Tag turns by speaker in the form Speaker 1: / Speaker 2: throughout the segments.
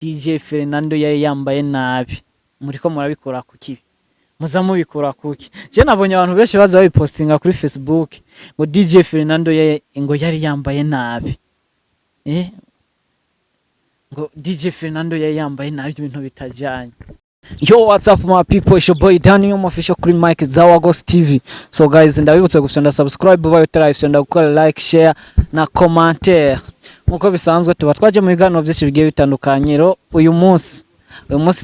Speaker 1: DJ Fernando yari yambaye nabi. Muriko murabikora kuki? Muza mubikora kuki? Je nabonye abantu benshi baza babipostinga kuri Facebook ngo DJ Fernando ngo yari yambaye nabi. Ngo DJ Fernando yari yambaye nabi, ibintu bitajanye. Yo, what's up my people? It's your boy Daniel official kuri mic za Wagos TV. So guys, ndabibutsa gufyonda subscribe bayo utarayifyonda, gukora like, share na commentaire. Nkuko bisanzwe tuba twaje mu biganiro byinshi bigiye bitandukanye. Rero uyu munsi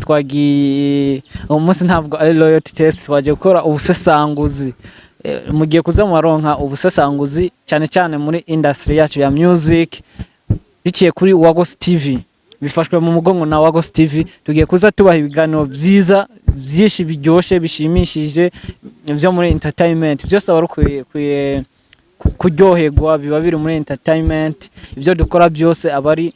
Speaker 1: twagiye, uyu munsi ntabwo ari loyalty test, twagiye gukora ubusesanguzi. Mugiye kuza muronka ubusesanguzi cyane cyane muri industry yacu ya music biciye kuri Wagos TV, bifashwe mu mugongo na Wagos TV. Tugiye kuza tubaha ibiganiro byiza byinshi biryoshe bishimishije byo muri entertainment byose. Aba ari kuryoherwa, biba biri muri entertainment. Ibyo dukora byose aba ari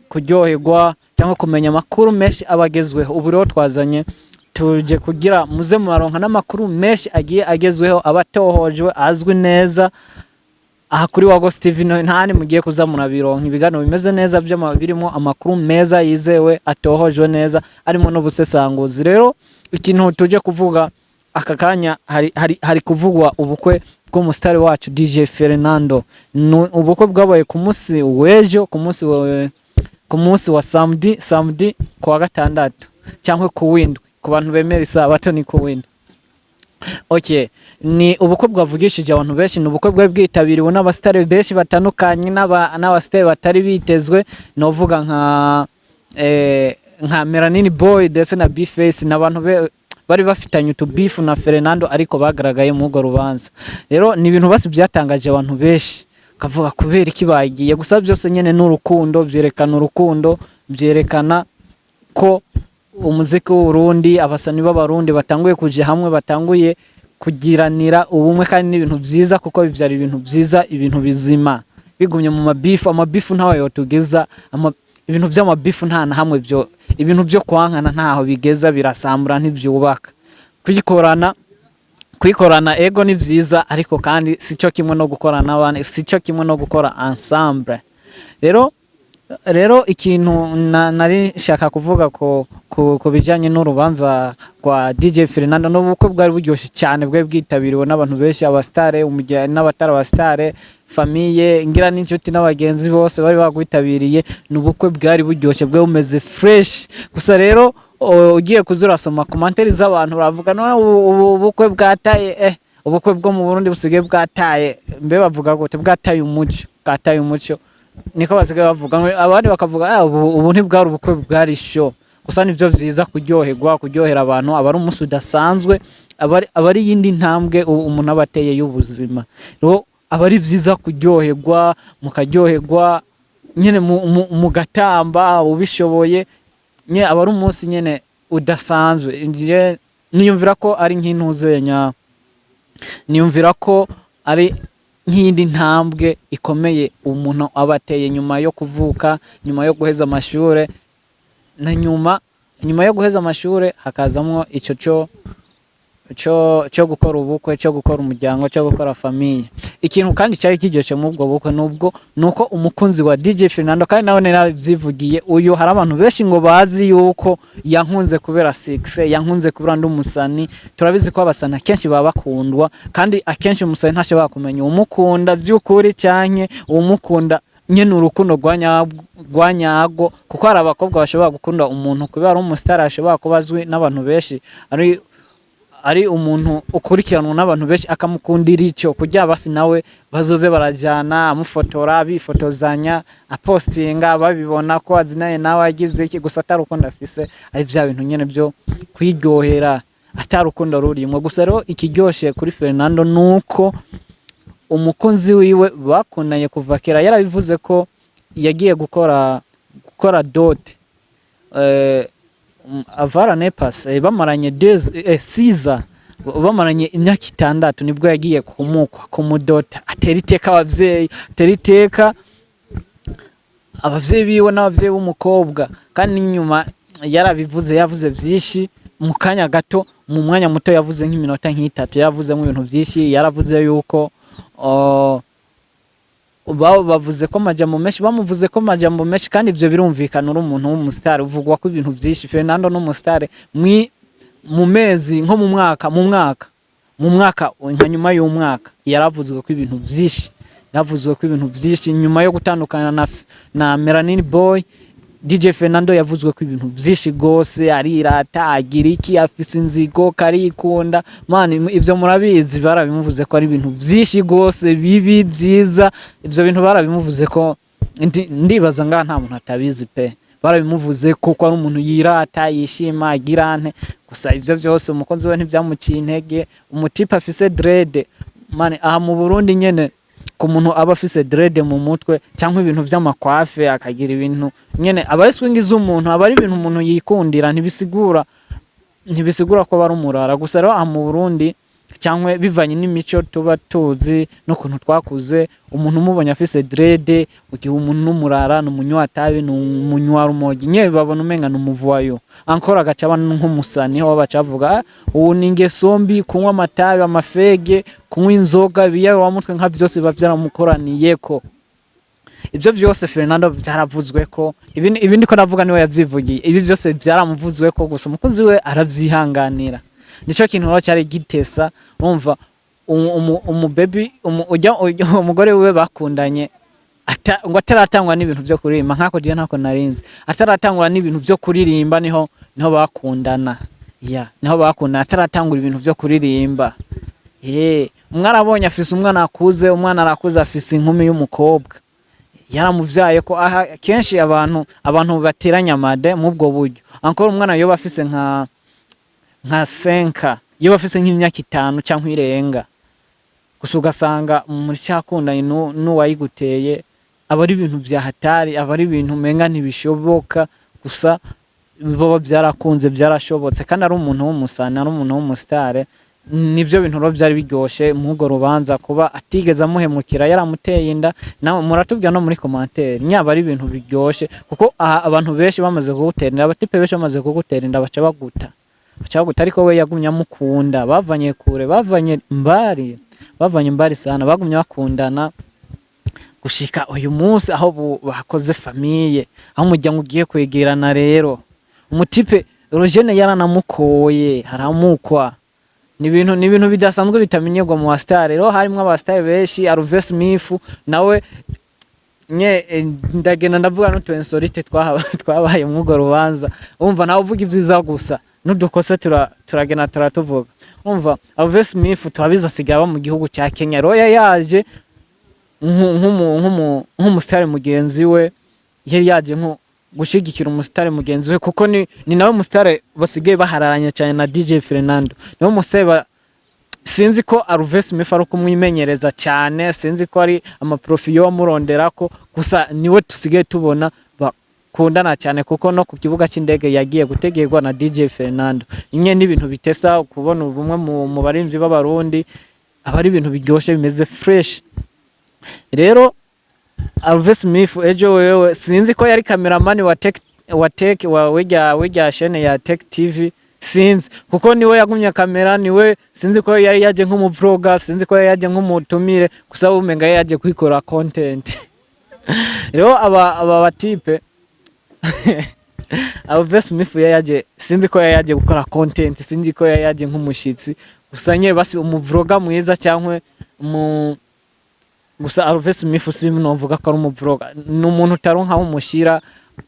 Speaker 1: kuryoherwa cyangwa kumenya amakuru menshi aba agezweho. Ubu rero twazanye, tuje kugira muze mubaronka n'amakuru menshi agiye agezweho, aba atohojwe, azwi neza aha kuri Wagos TV. No ntani mugiye kuza murabironka ibiganiro bimeze neza birimo amakuru meza yizewe, atohojwe neza, arimo n'ubusesanguzi. Rero ikintu tuje kuvuga aka kanya, hari kuvugwa ubukwe bw'umusitari wacu DJ Fernando. Ni ubukwe bwabaye ku munsi w'ejo, ku munsi wa samedi ku wa gatandatu cyangwa ku windwi, ku bantu bemera isabato ni ku windwi. Okay, ni ubukwe bwavugishije abantu benshi, ni ubukwe bwari bwitabiriwe n'abasitari benshi batandukanye n'abasitari batari bitezwe, novuga nka Melanini Boy ndetse na B-Face, n'abantu bari bafitanye utubifu na Fernando ariko bagaragaye muri urwo rubanza. Rero ni ibintu basi byatangaje abantu benshi, kavuga kubera iki bagiye. Gusa byose nyene n'urukundo, byerekana urukundo, byerekana ko umuziki w'Uburundi, abasani b'Abarundi batanguye kuja hamwe, batanguye kugiranira ubumwe, kandi n'ibintu byiza kuko bivyara ibintu byiza, ibintu bizima. Bigumye mu mabifu, amabifu ntawe yotugeza ibintu by'amabifu nta na hamwe byo, ibintu byo kwankana ntaho bigeza, birasambura, ntivyubaka. Kuyikorana ego ni vyiza, ariko kandi sico kimwe no gukorana n'abandi, sico kimwe no gukora ensemble. Rero ikintu nari nshaka kuvuga ku bijanye n'urubanza rwa DJ Fernando, n'ubukwe bwari buryoshye cyane, bwari bwitabiriwe n'abantu benshi, abastare n'abatari abastare, famille ngira n'inshuti n'abagenzi bose bari bagwitabiriye. Ni ubukwe bwari buryoshye, bwari bumeze fresh. Gusa rero ugiye kuza urasoma commentaires z'abantu, uravuga none ubu ubukwe bwataye, ubukwe bwo mu Burundi busigaye bwataye, mbe bavuga gute, bwataye umuco, bwataye umuco, niko basigaye bavuga. Abandi bakavuga: "Ah, ubu ntibwari ubukwe, bwari show." Gusa nivyo vyiza kuryoherwa, kuryohera abantu, aba ari umunsi udasanzwe, aba ari iyindi ntambwe umuntu aba ateye y'ubuzima. Rero aba ari vyiza kuryoherwa, mukaryoherwa nyene, mugatamba ubishoboye nyene, aba ari umunsi nyene udasanzwe. Nje niyumvira ko ari nk'intuzenya, niyumvira ko ari nk'iyindi ntambwe ikomeye umuntu aba ateye nyuma yo kuvuka, nyuma yo guheza amashure, na nyuma yo guheza amashure hakazamwo ico cyo gukora ubukwe, cyo gukora umuryango, cyo gukora famille. Ikintu kandi cyari kiryoshe muri ubwo bukwe nubwo nuko umukunzi wa DJ Fernando, kandi nawe narabyivugiye, uyu hari abantu benshi ngo bazi yuko yankunze kubera success, yankunze kubera ndi umusani. Turabizi ko abasani akenshi baba bakundwa, kandi akenshi umusani ntashobora kumenya umukunda by'ukuri canke uwumukunda nyene urukundo rwa nyarwo, kuko hari abakobwa bashobora gukunda umuntu kubera ari umusitari, ashobora kuba azwi n'abantu benshi, ari umuntu ukurikiranwa n'abantu benshi, akamukundira icyo kugira basi nawe bazoze barajyana, amufotora, bifotozanya, apostinga, babibona ko azinanye nawe, agize iki. Gusa atari urukundo afise, ari vya bintu nyene byo kwiryohera, atari urukundo rurimwo. Gusa rero ikiryoshe kuri Fernando nuko umukunzi wiwe bakundanye kuva kera, yarabivuze ko yagiye gukora dot avara nepas, bamaranye 6 ans, bamaranye imyaka 6, nibwo yagiye kumukwa, kumudota, atera iteka abavyeyi, atera iteka abavyeyi biwe n'abavyeyi b'umukobwa. Kandi nyuma yarabivuze, yavuze vyinshi mu kanya gato, mu mwanya muto, yavuze nk'iminota nk'itatu, yavuzemo ibintu vyinshi. Yaravuze yuko Bavuze ko amajambo menshi, bamuvuze ko amajambo menshi, kandi ibyo birumvikana. Uri umuntu w'umusitari uvugwa ko ibintu byinshi. Fernando n'umusitari mu mezi nko mu mwaka nka nyuma y'umwaka yaravuzwe ko ibintu byinshi, yaravuzwe ko ibintu byinshi nyuma yo gutandukana na Melanin Boy. DJ Fernando yavuzwe ko ibintu byinshi gose, arirata, agira iki, afise inzigo, karikunda. Man, ivyo murabizi, barabimuvuze ko ari ibintu byinshi gose, bibi, byiza. Ivyo bintu barabimuvuze ko ndibaza ngaha nta muntu atabizi pe. Barabimuvuze ko ari umuntu yirata, yishima, agira nte. Gusa ivyo byose umukozi we ntibyamuciye intege. Umutipe afise dread, man, aha mu Burundi nyene, ku muntu aba afise dread mu mutwe cyangwa ibintu vy'amakwafe, akagira ibintu nyene, aba ari swing z'umuntu, aba ari ibintu umuntu yikundira, ntibisigura ko aba ari umurara. Gusa rero aha mu Burundi, cyangwa bivanye n'imico tuba tuzi n'ukuntu twakuze, umuntu umubonye afise dread, ugihe umuntu n'umurara, ni umunywa tabi, ni umunywa rumogi nye, babona umenga ni umuvoyou ankora, agaca aba nk'umusani ho baca bavuga: "Ah, ubu ni ingeso mbi, kunywa amatabi, amafege, kunywa inzoga, ibiyayuramutwe, nka vyose biba vyaramukoraniyeko." Ibyo byose Fernando byaravuzwe ko ibi ndiko navuga niwe yavyivugiye, ibi byose byaramuvuzwe ko, gusa umukozi we aravyihanganira. Nico kintu rero cyari gitesa. Urumva umubebi umugore wiwe bakundanye ngo ataratangwa n'ibintu byo kuririmba, nkako je ntako narinzi, ataratangura n'ibintu byo kuririmba, niho bakundana ya, niho bakundana ataratangura ibintu byo kuririmba. Umwe arabonye afise umwana akuze, umwana arakuze, afise inkumi y'umukobwa yaramuvyaye ko. Aha kenshi abantu bateranya amade mu ubwo buryo ankora, umwana yoba afise nka 5, yoba afise nk'imyaka 5 cyangwa irenga, gusa ugasanga muri cyakundanye n'uwayiguteye, aba ari ibintu vya hatari, aba ari ibintu umenga ntibishoboka. Gusa boba byarakunze, byarashobotse, kandi ari umuntu w'umusani, ari umuntu w'umusitare. Nibyo bintu rero byari biryoshe mw'urwo rubanza, kuba atigeze amuhemukira yaramuteye inda. Nawe muratubwira no muri commentaire nyaba ari ibintu biryoshe, kuko aha abantu benshi bamaze kugutera inda, abatipe benshi bamaze kugutera inda baca baguta, baca baguta. Ariko we yagumye amukunda, bavanye kure, bavanye mbali, bavanye mbali sana, bagumye bakundana gushika uyu munsi aho bakoze famille, aho umuryango ugiye kwegerana. Rero umutipe Rogene yaranamukoye, haramukwa. Ni ibintu bidasanzwe, bitamenyerwa mu basitari. Rero harimwo abasitari benshi. Alves Smith nawe nye ndagenda ndavuga n'utu insolite twabaye mw'urwo rubanza. Umva, nawe uvuga ibyiza gusa, n'udukosa turagenda turatuvuga. Umva, Alves Smith turabizi asigaye aba mu gihugu cya Kenya. Rero yaje nk'umusitari mugenzi we, yari yaje nko gushigikira umusitari mugenzi we, kuko ni nawe musitari basigaye bahararanye cyane na DJ Fernando. Niwe musitari sinzi ko Alves Smith ari kumwimenyereza cyane, sinzi ko ari amaprofi yo amuronderako, gusa niwe tusigaye tubona bakundana cyane, kuko no ku kibuga cy'indege yagiye gutegerwa na DJ Fernando. Imwe n'ibintu bitesa kubona ubumwe mu barimvyi b'Abarundi, aba ari ibintu biryoshe, bimeze fresh. Rero Alves Smith ejo wewe sinzi ko yari cameraman wa Tech wa wirya chaîne ya Tech TV, sinzi, kuko niwe yagumye kamera, niwe. Sinzi ko yari yaje nk'umuvloga, sinzi ko yari yaje nk'umutumire, gusa umenga yari yaje kwikora content. Rero aba batipe, Alves Smith yari yaje, sinzi ko yari yaje gukora content, sinzi ko yari yaje nk'umushitsi, gusa nyine basi umuvloga mwiza cyangwa mu gusa Alves Smith sinovuga ko ari umuvloga, ni umuntu utaronka aho umushyira.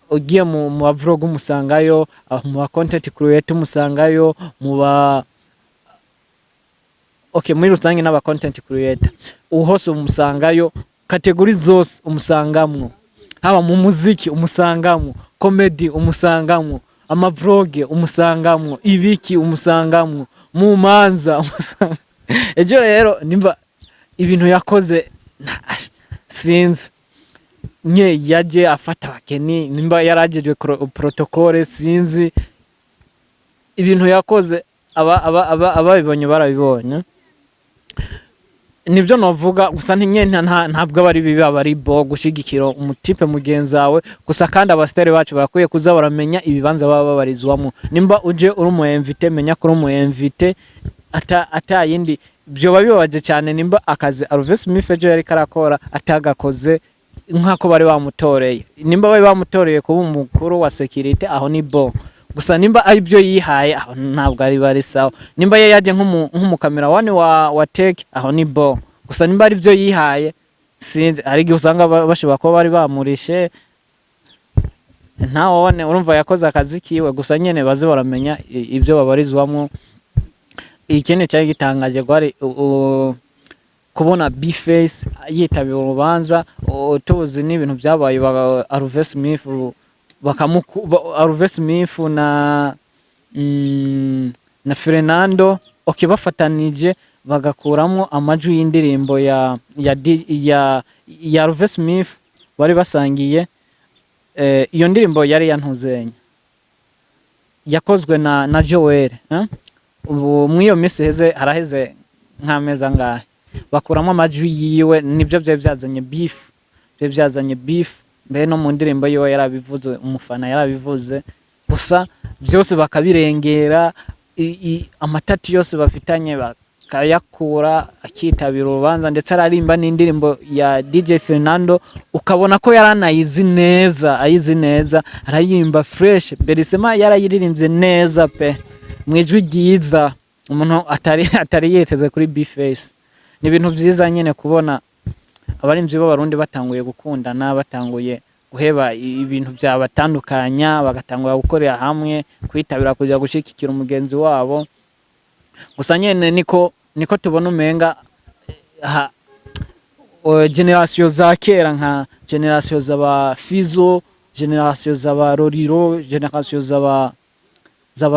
Speaker 1: Ugiye mu ba vlog umusangayo, mu ba content creator umusangayo, mu ba okay, muri rusange n'aba content creator hose umusangayo, catégorie zose umusangamwo, haba mu muziki umusangamwo, comedy umusangamwo, amavlog umusangamwo, ibiki umusangamwo, mu manza umusangamwo. Ejo rero nimba ibintu yakoze sinzi nye, yaje afata abageni, nimba yaragejwe protocole, sinzi ibintu yakoze. Ababibonye barabibonye, nibyo novuga. Gusa ntinye ntabwo aba ari bibi, aba ari bo gushigikira umutipe mugenzi wawe. Gusa kandi abasitari bacu barakwiye kuza baramenya ibibanza baba babarizwamo. Nimba uje uri umu invité, menya ko uri umu invité, ata yindi. Byoba bibabaje cyane nimba akazi Alves Smith ejo yari karakora atagakoze nk'ako bari bamutoreye. Nimba bari bamutoreye kuba umukuru wa security, aho ni bo. Gusa nimba ari byo yihaye, aho ntabwo ari bari sawa. Nimba ye yaje nk'umukamera wani wa tech, aho ni bo. Gusa nimba ari byo yihaye, sinzi, hari igihe usanga bashobora kuba bari bamurishe, ntawone. Urumva yakoze akazi kiwe, gusa nyene baze baramenya ibyo babarizwamo. Ikindi cyari gitangaje kwari kubona B-Face yitabira urubanza, tuzi n'ibintu byabaye Alves Smith Alves Smith na Fernando, okay, bafatanije bagakuramo amajwi y'indirimbo ya Alves Smith bari basangiye. Iyo ndirimbo yari yantuzenya yakozwe na Joel, eh? Ubu muri iyo minsi iheze, haraheze nk'amezi angahe, bakuramo amajwi yiwe, nibyo byari byazanye beef, byari byazanye beef. Mbere no mu ndirimbo yiwe yarabivuze, umufana yarabivuze. Gusa byose bakabirengera, amatati yose bafitanye bakayakura, akitabira urubanza, ndetse ararimba n'indirimbo ya DJ Fernando, ukabona ko yaranayizi neza, ayizi neza, arayimba fresh. Berisema yarayiririmbye neza pe, mu ijwi ryiza umuntu atari yiteze kuri B-Face. Ni ibintu byiza nyine kubona abarimvyi b'Abarundi batanguye gukundana, batanguye guheba ibintu byabatandukanya, bagatangura gukorera hamwe, kwitabira kuja gushigikira umugenzi wabo. Gusa nyene niko tubona umenga generation za kera, nka generation z'aba Fizo, generation z'aba Roriro, generation z'aba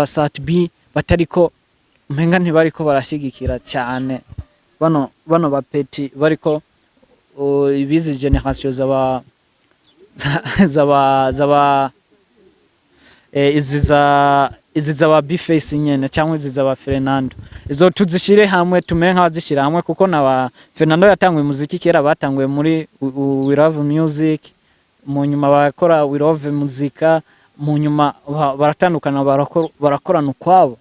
Speaker 1: Sat-B, batariko umenga ntibariko barashigikira cyane bano bapeti bariko ibizi generation z'aba izi z'aba B-Face nyene cyangwa izi z'aba Fernando. Izo tuzishire hamwe, tumere nk'abazishira hamwe, kuko na ba Fernando yatanguye umuziki kera, batanguye muri We Love Music, mu nyuma barakora We Love Muzika, mu nyuma baratandukana, barakorana ukwabo.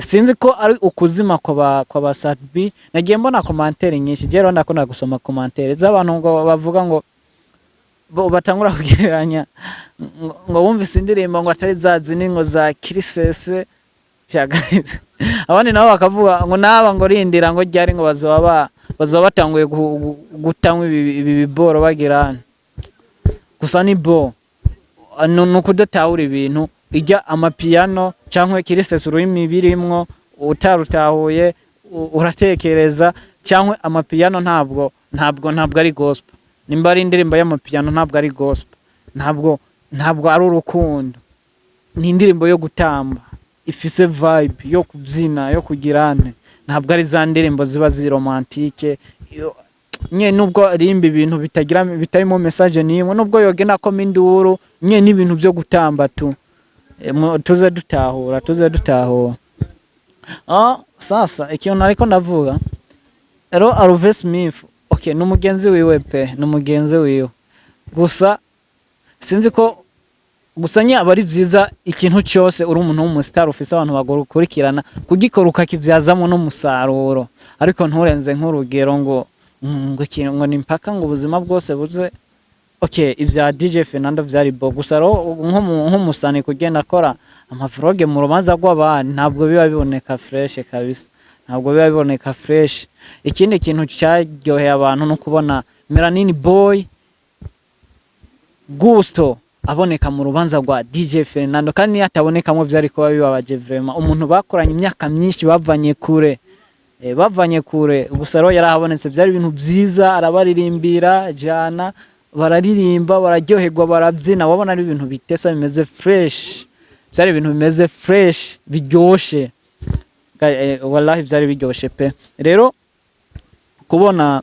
Speaker 1: Sinzi ko ari ukuzima kwa ba Sat-B. Nagiye mbona commentaire nyinshi, je rero ndakunda gusoma commentaire z'abantu ngo bavuga ngo bo batangura kugereranya ngo bumvise indirimbo ngo atari za zini ngo za Kirisese. Abandi nabo bakavuga ngo naba ngo rindira ngo ryari ngo bazoba batanguye gutanywa ibi biboro bagira hano. Gusa ni bo ni ukudatahura ibintu ijya amapiano cyangwa Kirisese, ururimi birimwo utarutahuye uratekereza, cyangwa amapiano ntabwo ari gospel. Nimba ari indirimbo y'amapiano, ntabwo ari gospel, ntabwo ari urukundo, ni indirimbo yo gutamba, ifise vibe yo kubyina, yo kugira ane. Ntabwo ari za ndirimbo ziba ziri romantique nye, nubwo arimba ibintu bitagira, bitarimo message n'imwe, nubwo yogena ko induru nye, n'ibintu byo gutamba tu. Tuze dutahura, tuze dutahura. Sasa ikintu nariko ndavuga rero, Alves Smith, okay, ni umugenzi wiwe pe, ni umugenzi wiwe. Gusa sinzi ko gusa nye aba ari vyiza ikintu cyose uri umuntu w'umustar ufise abantu bagukurikirana, kugikora ukakivyazamo n'umusaruro, ariko nturenze nk'urugero ngo ikintu ngo ni mpaka ngo ubuzima bwose buze. Okay, ivya DJ Fernando vyari bo. Gusa rero nk'umusani kugenda akora amavlog mu rubanza rw'abandi ntabwo biba biboneka fresh kabisa, ntabwo biba biboneka fresh. Ikindi kintu cyaryoheye abantu no kubona Melanini Boy Gusto aboneka mu rubanza rwa DJ Fernando, kandi niyo atabonekamo vyari kuba bibabaje vraiment, umuntu bakoranye imyaka myinshi, bavanye kure, bavanye kure. Gusa rero yarahabonetse, byari ibintu byiza, arabaririmbira jana, bararirimba, bararyoherwa, barabyina, wabona ari ibintu bitesa, bimeze fresh, byari ibintu bimeze fresh, biryoshe. Wallahi byari biryoshe pe. Rero kubona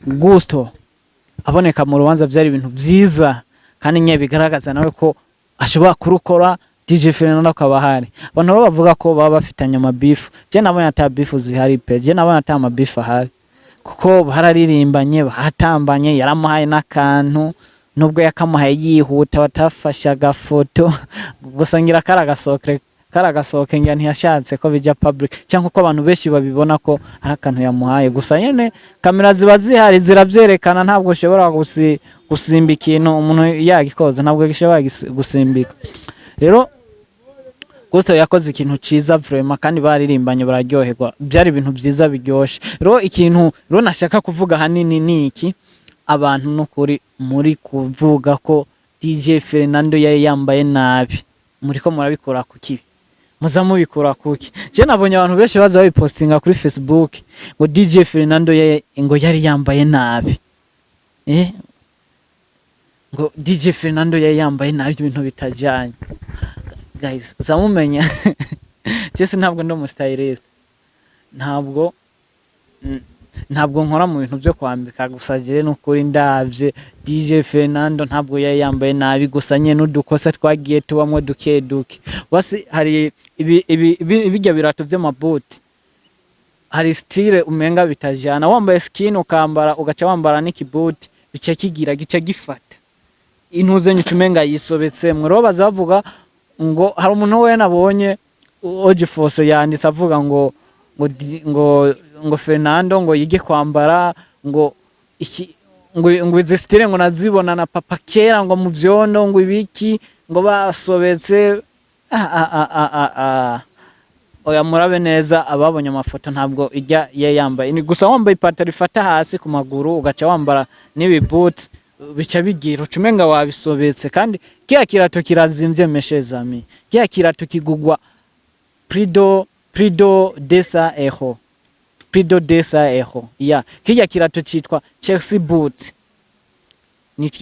Speaker 1: Gusto aboneka mu rubanza byari ibintu byiza, kandi nye bigaragaza nawe ko ashobora kurukora, DJ Fernando akaba ahari. Abantu rero bavuga ko baba bafitanye amabifu, je nabonye ata bifu zihari pe, je nabonye ata mabifu ahari, kuko bararirimbanye, baratambanye, yaramuhaye n'akantu, nubwo yakamuhaye yihuta, batafashe agafoto. Gusa ngira kari agasokre. Kari agasohoke, ngira ntiyashatse ko bija public cyangwa ko abantu benshi babibona ko ari akantu yamuhaye. Gusa nyene kamera ziba zihari, zirabyerekana. Ntabwo ushobora gusimba ikintu umuntu yagikoze, ntabwo gishobora gusimbika. Rero Gusto yakoze ikintu ciza vraiment, kandi baririmbanye bararyoherwa, byari ibintu byiza biryoshe. Rero ikintu rero nashaka kuvuga hanini ni iki: abantu n'ukuri muri kuvuga ko DJ Fernando yari yambaye nabi, muriko murabikora kuki? Muza mubikora kuki? Je nabonye abantu benshi baza babipostinga kuri Facebook ngo DJ Fernando ngo yari yambaye nabi, ngo DJ Fernando yari yambaye nabi, ibintu bitajanye. Guys, zamumenya Jesse, ntabwo ndi umustylist, ntabwo nkora mu bintu byo kwambika. Gusa je nukuri ndavye DJ Fernando ntabwo yari yambaye nabi, gusa nyene n'udukosa twagiye tubamwo duke duke. Basi hari ibi bijya birato vy'amabuti, hari style umenga bitajana. Wambaye skin ukambara, ugaca wambara n'ikibuti, bica kigira gica gifata intuze nyuca umenga yisobetse. Rero baza bavuga ngo hari umuntu we nabonye Oji Force yanditse avuga ngo Fernando ngo yige kwambara, ngo iki, ngo izi style ngo nazibona na papa kera, ngo mu vyondo, ngo ibiki, ngo basobetse. Ah, ah, ah, ah, ah, ah. Oya, murabe neza ababonye amafoto, ntabwo ijya ye yambaye. Ni gusa wambaye ipataro ifata hasi ku maguru, ugaca wambara n'ibibuti, bica bigira uca umenga wabisobetse. Kandi kiya kirato kirazimvye, mes chers amis. Kiya kirato kigugwa plus de 200 euro, plus de 200 euro ya kirya kirato citwa Chelsea boot.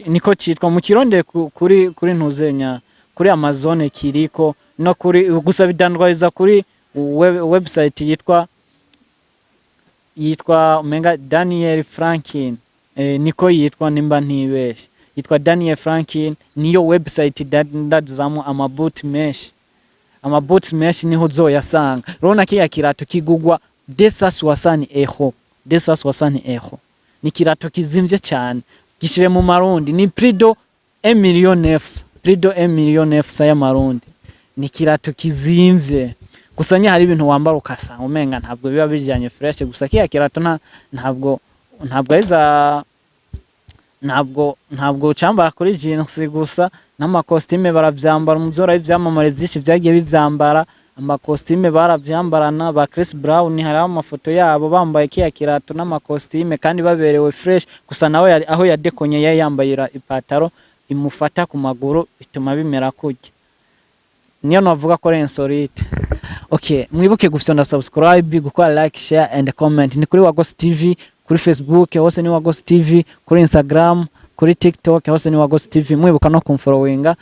Speaker 1: Niko citwa. Mu kirondeye kuri ntuzenya kuri Amazon kiriko, no kuri gusa bidandwariza kuri website yitwa umenga Daniel Franklin, niko yitwa nimba ntibeshe, yitwa Daniel Franklin. Niyo website ndazamo amabuti menshi, amabuti menshi niho uzoyasanga. Urabona kiriya kirato kigugwa 260 euro, 260 euro. Ni kirato kizimvye cyane. Gishire mu marundi ni plus de 1 million 900, plus de 1 million 900 y'amarundi. Ni kirato kizimvye. Gusa nye hari ibintu wambara ukasanga umenga ntabwo biba bijyanye fresh. Gusa kiya kirato ntabwo ari za ntabwo ucambara kuri jeans gusa, n'amakositime baravyambara. Umuzora w'ivyamamare vyinshi vyagiye bivyambara, amakositime baravyambarana. Ba Chris Brown hariho amafoto yabo bambaye kiya kirato n'amakositime kandi baberewe fresh. Gusa nawe aho yadekonye yari yambaye ipataro imufata ku maguru, bituma bimera kurya. Niyo navuga ko ari insolite. Okay, mwibuke gufyonda subscribe, gukora like, share and comment. Ni kuri Wagos TV, kuri Facebook hose ni Wagos TV, kuri Instagram, kuri TikTok hose ni Wagos TV. Mwibuka no kumfollowinga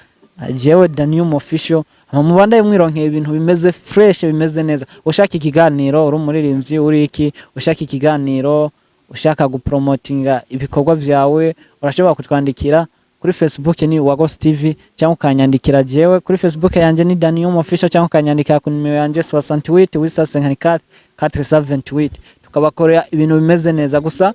Speaker 1: jewe Daniel Official, hama mubandaye mwironkeye ibintu bimeze fresh, bimeze neza. Ushaka ikiganiro, uri umuririmbyi, uri iki, ushaka ikiganiro, ushaka gupromotinga ibikorwa vyawe, urashobora kutwandikira kuri Facebook ni Wagos TV, cyangwa ukanyandikira jewe kuri Facebook yanjye ni Daniel Official, cyangwa ukanyandikira ku nimero yanjye 68 854 478, tukabakorera ibintu bimeze neza. Gusa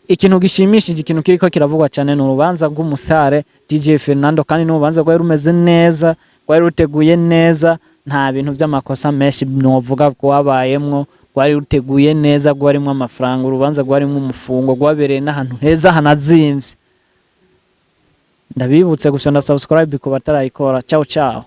Speaker 1: ikintu gishimishije, ikintu kiriko kiravugwa cyane ni urubanza rw'umusare DJ Fernando, kandi n'urubanza rwari rumeze neza, rwari ruteguye neza, nta bintu by'amakosa menshi novuga rwabayemwo. Rwari ruteguye neza, rwarimwo amafaranga, urubanza rwarimwo umufungo, rwabereye n'ahantu heza hanazimvye. Ndabibutse gusa na subscribe ku batarayikora. Ciao ciao.